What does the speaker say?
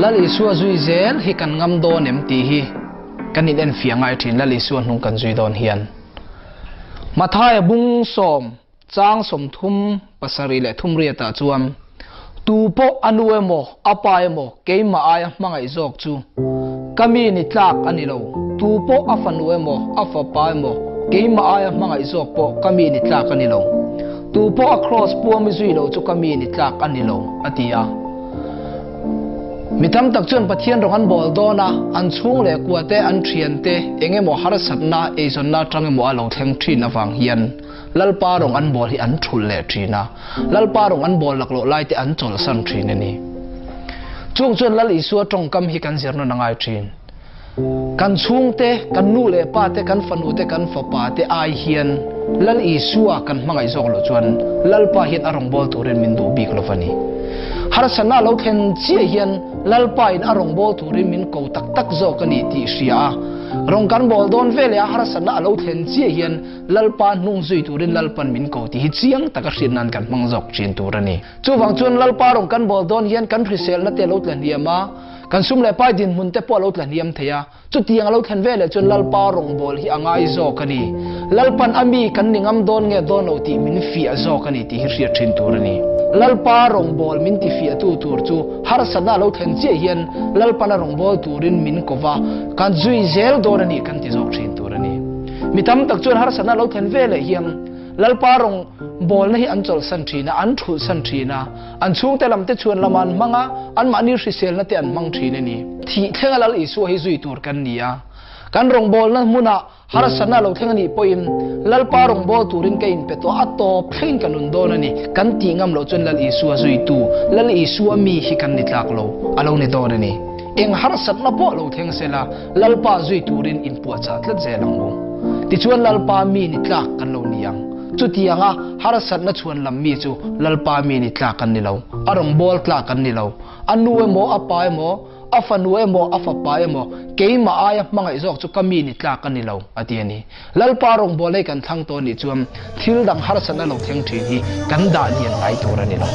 Lal Isua zui zel hi kan ngam dawn em tih hi kan in enfiah ngai thin Lal Isua hnung kan zui dawn hian. Mathaia bung sawm chang 37 leh 38 ah chuan, Tu pawh a nu emaw a pa emaw keimah aia hmangaih zawk chu ka mi ni tlak a ni lo, tu pawh a fanu emaw a fapa emaw keimah aia hmangaih zawk pawh ka mi ni tlak a ni lo, tu pawh a kraws puami zui lo chu ka mi ni tlak a ni lo, a ti a. Mi tam tak chuan Pathian rawng an bawl dawn a, an chhung leh kua te, an thian te, eng emaw harsatna, eizawnna atang emaw a lo thleng thin avang hian Lalpa rawng an bawl hi an thulh leh thin a, Lalpa rawng an bawl laklawh lai te an chawlhsan thin a ni. Chung chuan Lal Isua tawngkam hi kan zir nawn a ngai thin. Kan chhungte, kan nu leh pa te, kan fanu te, kan fapa te ai hian Lal Isua kan hmangaih zawk loh chuan Lalpa hian a rawngbâwl turin min duh bik lo va ni. Harsatna a lo thlen chiah hian Lalpa in a rawngbâwl turin min ko tak tak zawk a ni tih hria a, rawng kan bâwl dawn veleh a harsatna a lo thlen chiah hian Lalpa hnung zui turin Lalpan min ko tih hi chiang taka hriat nan kan hmang zawk thin tur a ni. Chuvang chuan Lalpa rawng kan bâwl dawn hian kan hriselna te a lo tla hniam a, Kan sum leh pai dinhmun te pawh a lo tla hniam thei a, chutiang a lo thlen ve leh chuan Lalpa rawngbâwl hi a ngai zawk a ni. Lalpan a mi kan ni ngam dawn nge dawn lo tih min fiah zawk a ni tih hi hriat thin tur a ni. Lalpa rawngbâwl min ti fiahtu tur chu harsatna a lo thlen chiah hian Lalpan a rawngbâwl turin min ko va, kan zui zel dawn a ni kan ti zawk thin tur a ni. Mi tam tak chuan harsatna a lo thlen ve leh hian Lalpa rawngbâwlna hi an chawlhsan thin a, an thulhsan thin a. An chhungte lamte chuan lam an hmang a, anmahni hriselna te an hmang thin a ni. Thih thlenga Lal Isua hi zui tur kan ni a. Kan rawngbawlna hmunah harsatna a lo thleng a nih pawhin Lalpa rawngbâwl turin ka inpe tawh a, tawp thlengin ka nun dawn a ni. Kan tih ngam loh chuan Lal Isua zuitu, Lal Isua mi hi kan ni tlak lo, a lo ni dawn a ni. Eng harsatna pawh lo thleng sela, Lalpa zui turin inpuahchah tlat zel ang u. Tichuan Lalpa mi ni tlak kan lo ni ang. Chutianga harsatna chhuan lam mi chu Lalpa mi ni tlak an ni lo, a rawngbâwl tlak an ni lo. A nu emaw, a pa emaw, a fanu emaw, a fapa emaw, keimah aia hmangaih zawk chu ka mi ni tlak a ni lo, a ti a ni. Lalpa rawngbâwl hei kan thlang tawh anih chuan thil dang harsatna lo thleng ṭhin hi kan dah lian ngai tur a ni lo.